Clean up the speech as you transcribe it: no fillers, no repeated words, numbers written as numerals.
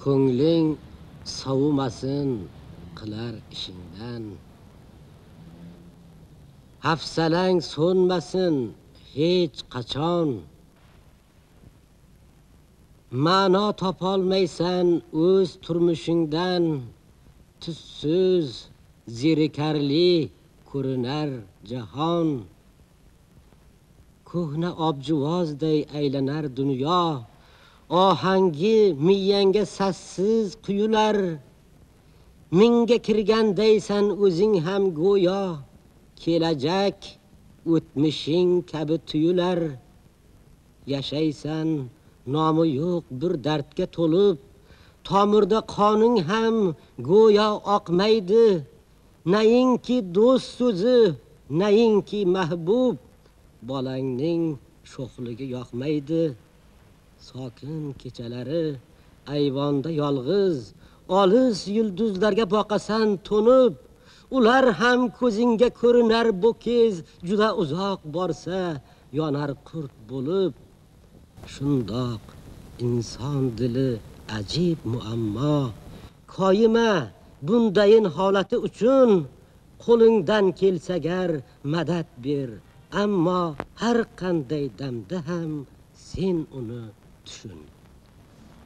Ko'ngling sovimasin qilar ishingdan. Hafsalang so'nmasin hech qachon. Ma'no topolmaysan o'z turmushingdan. Tussiz, zerikarli ko'rinar jahon. Ko'hna objuvozday aylanar dunyo. Ohangi miyangga sassiz quyular. Mingga kirgandaysan o'zing ham go'yo. Kelajak o'tmishing kabi tuyular. Yashaysan nomi yo'q bir dardga to'lib. Tomirda qoning ham go'yo oqmaydi. Nainki do'st so'zi, nainki mahbub. Bolangning sho'xligi yoqmaydi. Sokin kechalari ayvonda yolg'iz, olis yulduzlarga boqasan to'nib. Ular ham ko'zingga ko'rinar bu kez, juda uzoq borsa yonar qurt bo'lib. Shundoq inson dili ajib muammo. Koyima bundayin holati uchun qo'lingdan kelsagar madad ber, ammo har qanday damda ham sen uni tushun.